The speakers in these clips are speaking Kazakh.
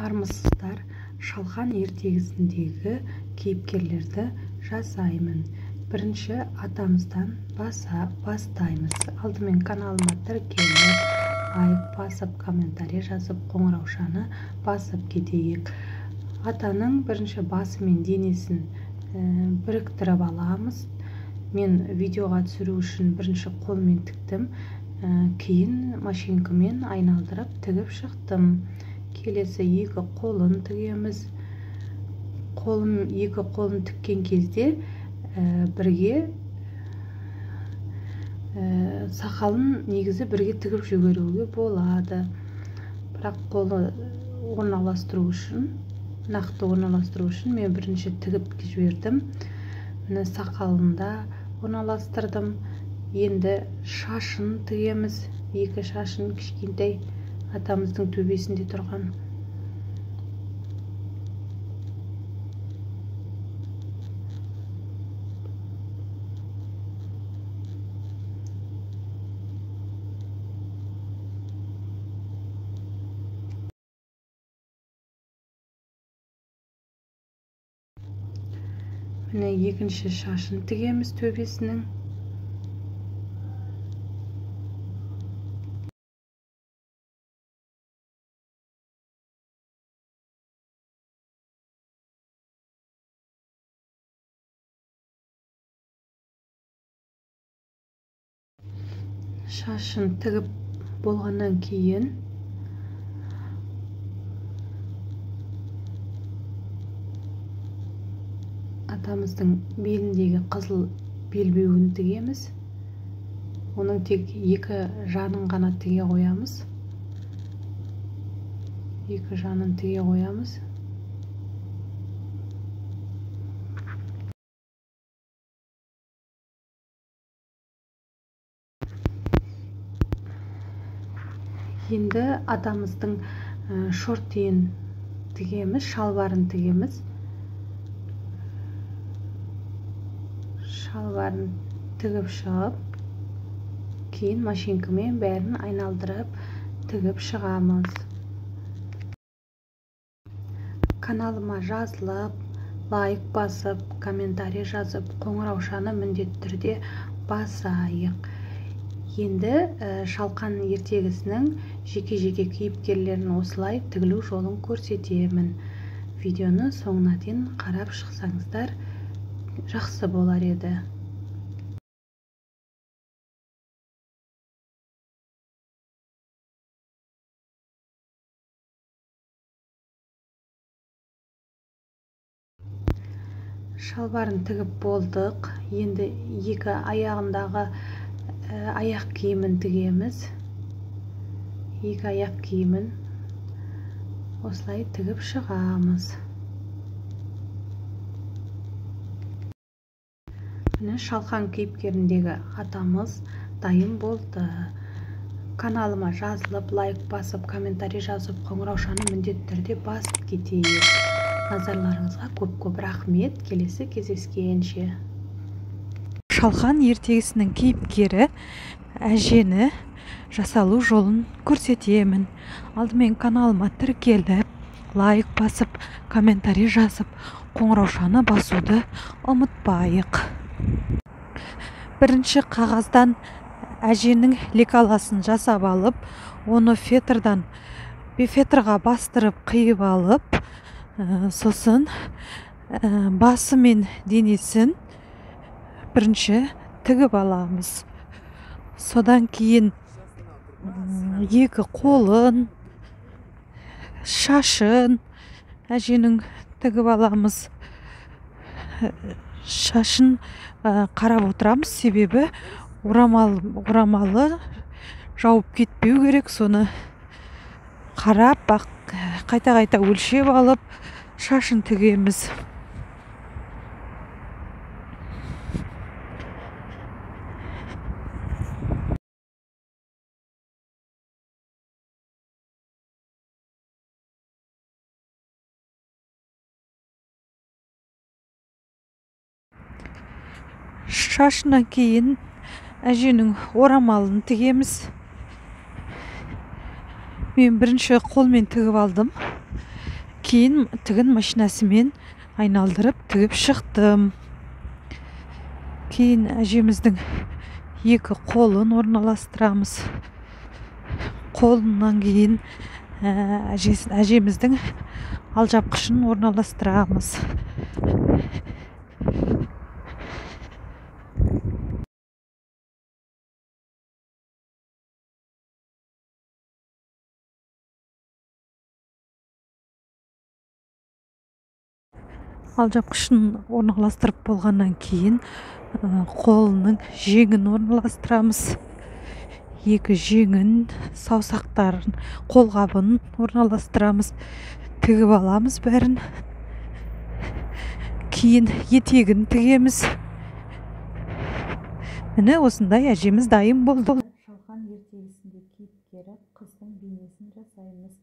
Армысыздар, Шалқан ертегісіндегі кейіпкерлерді жасаймын. Бірінші атамыздан бастаймыз. Алдымен каналыма тіркеліп, лайк басып, комментарий жазып, қоңыраушаны басып кетейік. Атаның бірінші басы мен денесін біріктіріп аламыз. Мен видеоға түсіру үшін бірінші қолмен тіктім, кейін машинкамен айналдырып тігіп шықтым. Келесі екі қолын тігеміз. Екі қолын тіккен кезде бірге сақалын негізі бірге тігіп жіберуге болады. Бірақ қолы орналастыру үшін, нақты орналастыру үшін мен бірінші тігіп жібердім. Міне сақалын да орналастырдым. Енді шашын тігеміз. Екі шашын кішкентай атамыздың төбесінде тұрған. Міне екінші шашын тігеміз төбесінің. Шашын тігіп болғаннан кейін атамыздың беліндегі қызыл белбеуін тігеміз. Оның тек екі жанын ғана тіге қоямыз. Екі жанын тіге қоямыз. Енді атамыздың шортиын тігеміз, шалбарын тігеміз. Шалбарын тігіп шығып, кейін машинкамен бәрін айналдырып тігіп шығамыз. Каналыма жазылып, лайк басып, комментарий жазып, қоңыраушаны міндетті түрде басайық. Енді Шалқан ертегісінің жеке-жеке кейіпкерлерін осылай тігілу жолын көрсетемін. Видеоны соңына дейін қарап шықсаңыздар жақсы болар еді. Шалбарын тігіп болдық. Енді екі аяғындағы аяқ киімін тігеміз. Екі аяқ киімін осылай тігіп шығамыз. Міне Шалқан кейіпкеріндегі атамыз дайын болды. Каналыма жазылып, лайк басып, комментарий жазып, қоңыраушаны міндетті түрде басып кетейік. Назарларыңызға көп-көп рахмет. Келесі кездескенше. Шалқан ертегісінің кейіпкері әжені жасалу жолын көрсетемін. Алдымен каналыма тіркеліп, лайк басып, комментарий жазып, қоңыраушаны басуды ұмытпайық. Бірінші қағаздан әженің лекаласын жасап алып, оны фетрға бастырып қиып алып, сосын басы мен денесін бірінші тігіп аламыз. Содан кейін екі қолын, шашын әженің тігіп аламыз. Шашын қарап отырамыз, себебі орамалы жауып кетпеу керек. Соны қарап, қайта-қайта өлшеп алып, шашын тігеміз. Шашынан кейін әженің орамалын тігеміз. Мен бірінші қолмен тігіп алдым. Кейін тігін машинасымен айналдырып тігіп шықтым. Кейін әжеміздің екі қолын орналастырамыз. Қолынан кейін әжеміздің алжапқышын орналастырамыз. Алжапқышын орналастырып болғаннан кейін қолының жеңін орналастырамыз. Екі жеңін, саусақтарын, қолғабын орналастырамыз. Тігіп аламыз бәрін. Кейін етегін тігеміз. Міне осындай әжеміз дайын болды. Шалқан ертегісінде кейіпкері қыздың бейнесін жасаймыз.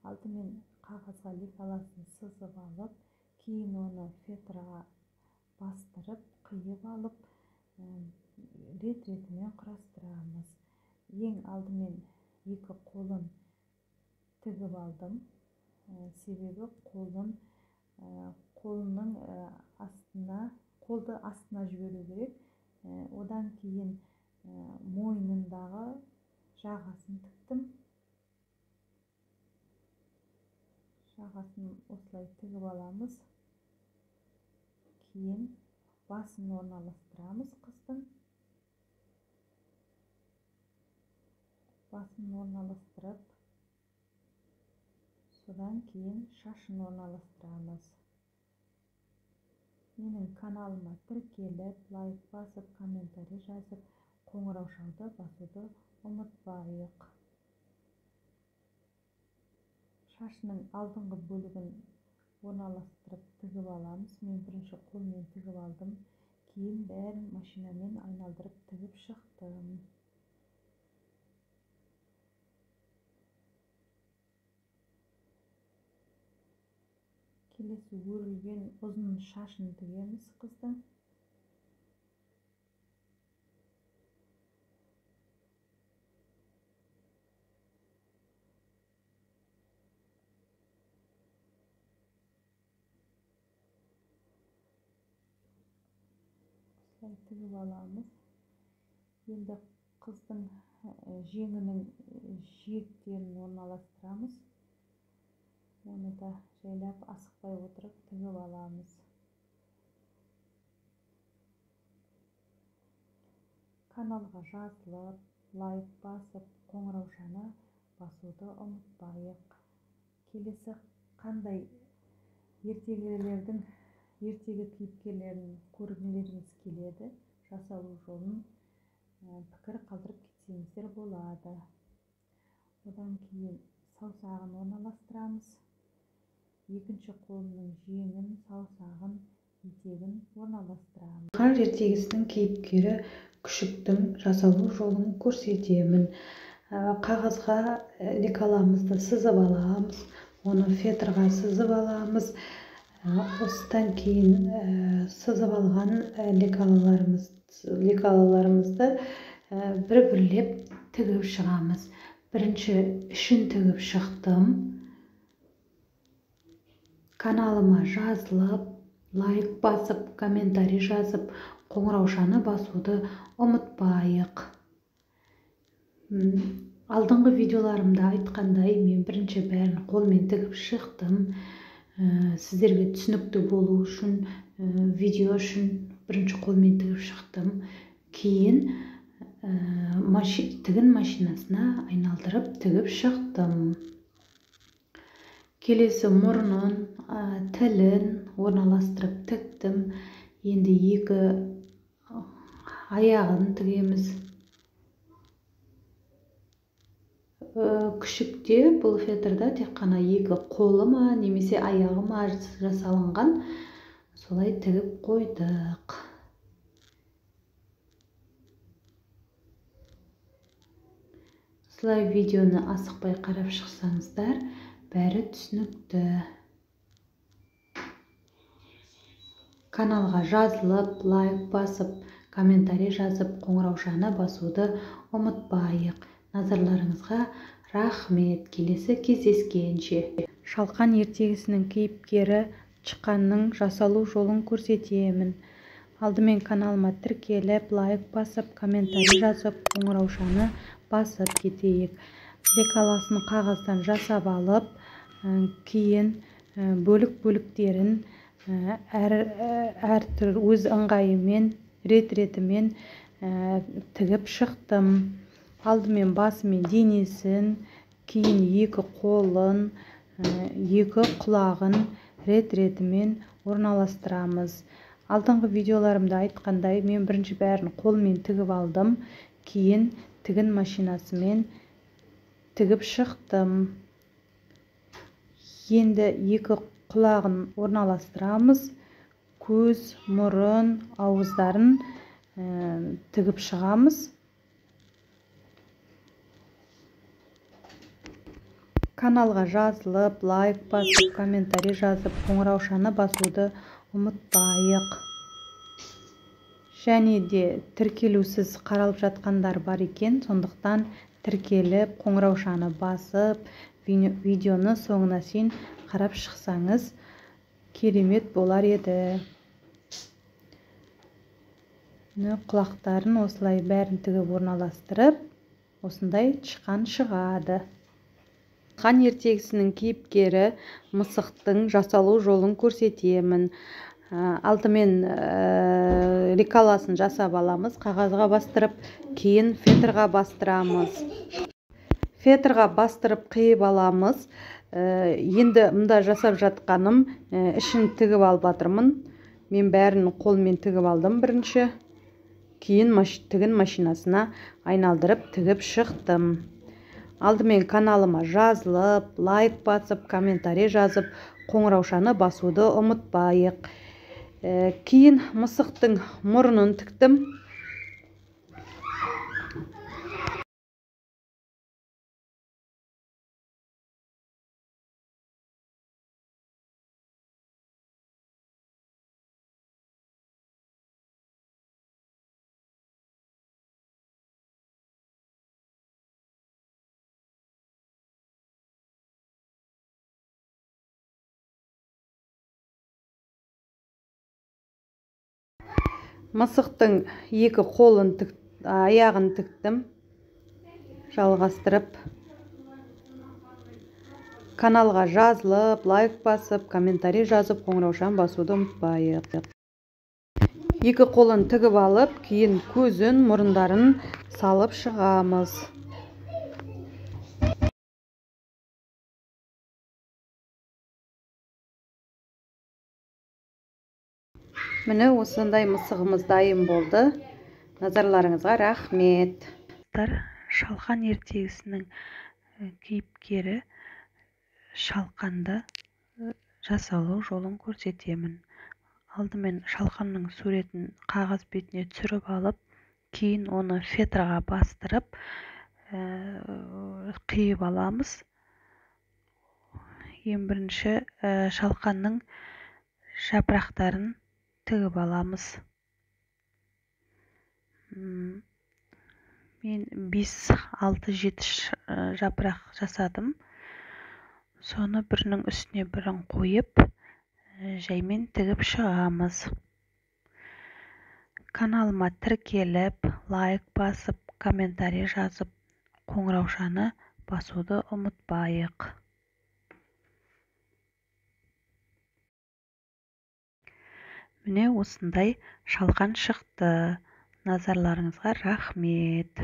Алдымен қағазға лекаласын сызып алып, кейін оны фетрға бастырып, қиып алып, рет-ретімен құрастырамыз. Ең алдымен екі қолын тігіп алдым. Себебі қолының астына, қолды астына жіберу керек. Одан кейін мойнындағы жағасын тіктім. Жағасын осылай тігіп аламыз. Кейін басын орналастырамыз қыздың. Басын орналастырып, содан кейін шашын орналастырамыз. Менің каналыма тіркеліп, лайк басып, комментарий жазып, қоңыраушаны басуды ұмытпайық. Шашының алдыңғы бөлігін орналастырып тігіп аламыз. Мен бірінші қолмен тігіп алдым, кейін бәрін машинамен айналдырып тігіп шықтым. Келесі өрілген ұзын шашын тігеміз қыздың. Осылай тігіп аламыз. Енді қыздың жеңінің жиектерін орналастырамыз. Оны да жайлап асықпай отырып тігіп аламыз. Каналға жазылып, лайк басып, қоңыраушаны басуды ұмытпайық. Келесі қандай ертегілердің ертегі кейіпкерлерін көргілеріңіз келеді, жасалу жолын пікір қалдырып кетсеңіздер болады. Одан кейін саусағын орналастырамыз. Екінші қолының жеңін, саусағын, етегін орналастырамыз. Шалқан ертегісінің кейіпкері күшіктің жасалу жолын көрсетемін. Қағазға лекаламызды сызып аламыз, оны фетрға сызып аламыз. Осыдан кейін сызып алған лекалаларымызды бір-бірлеп тігіп шығамыз. Бірінші ішін тігіп шықтым. Каналыма жазылып, лайк басып, комментарий жазып, қоңыраушаны басуды ұмытпайық. Алдыңғы видеоларымда айтқандай, мен бірінші бәрін қолмен тігіп шықтым. Сіздерге түсінікті болу үшін, видео үшін бірінші қолмен тігіп шықтым. Кейін тігін машинасына айналдырып тігіп шықтым. Келесі мұрнын, тілін орналастырып тіктім. Енді екі аяғын тігеміз. Күшікте бұл фетрда тек қана екі қолы ма немесе аяғы ма жасалынған, солай тігіп қойдық. Осылай видеоны асықпай қарап шықсаңыздар, бәрі түсінікті. Каналға жазылып, лайк басып, комментарий жазып, қоңыраушаны басуды ұмытпайық. Назарларыңызға рахмет. Келесі кездескенше. Шалқан ертегісінің кейіпкері тышқанның жасалу жолын көрсетемін. Алдымен каналыма тіркеліп, лайк басып, комментарий жазып, қоңыраушаны басып кетейік. Лекаласын қағаздан жасап алып, кейін бөлік-бөліктерін әр түр өз ыңғайымен, рет-ретімен тігіп шықтым. Алдымен басы мен денесін, кейін екі қолын, екі құлағын рет-ретімен орналастырамыз. Алдыңғы видеоларымда айтқандай, мен бірінші бәрін қолмен тігіп алдым, кейін тігін машинасымен тігіп шықтым. Енді екі құлағын орналастырамыз, көз, мұрын, ауыздарын тігіп шығамыз. Каналға жазылып, лайк басып, комментарий жазып, қоңыраушаны басуды ұмытпайық. Және де тіркелусіз қаралып жатқандар бар екен, сондықтан тіркеліп, қоңыраушаны басып, видеоны соңына шейін қарап шықсаңыз керемет болар еді. Құлақтарын осылай бәрін тігіп орналастырып, осындай тышқан шығады. Тышқан ертегісінің кейіпкері мысықтың жасалу жолын көрсетемін. Алдымен лекаласын жасап аламыз, қағазға бастырып, кейін фетрға бастырамыз. Фетрға бастырып қиып аламыз. Енді мында жасап жатқаным, ішін тігіп алып жатырмын. Мен бәрін қолмен тігіп алдым бірінші. Кейін тігін машинасына айналдырып тігіп шықтым. Алдымен каналыма жазылып, лайк басып, комментарий жазып, қоңыраушаны басуды ұмытпайық. Кейін мысықтың мұрнын тіктім. Мысықтың екі қолын аяғын тіктім, жалғастырып. Каналға жазылып, лайк басып, комментарий жазып, қоңыраушаны басуды ұмытпайық. Екі қолын тігіп алып, кейін көзін, мұрындарын салып шығамыз. Міне осындай мысығымыз дайын болды. Назарларыңызға рахмет. Шалқан ертегісінің кейіпкері шалқанды жасалу жолын көрсетемін. Алдымен шалқанның суретін қағаз бетіне түсіріп алып, кейін оны фетрға бастырып, қиып аламыз. Ең бірінші шалқанның жапырақтарын тігіп аламыз. Мен 5, 6, 7 жапырақ жасадым. Соны бірінің үстіне бірін қойып, жаймен тігіп шығамыз. Каналыма тіркеліп, лайк басып, комментарий жазып, қоңыраушаны басуды ұмытпайық. Міне осындай шалқан шықты. Назарларыңызға рахмет.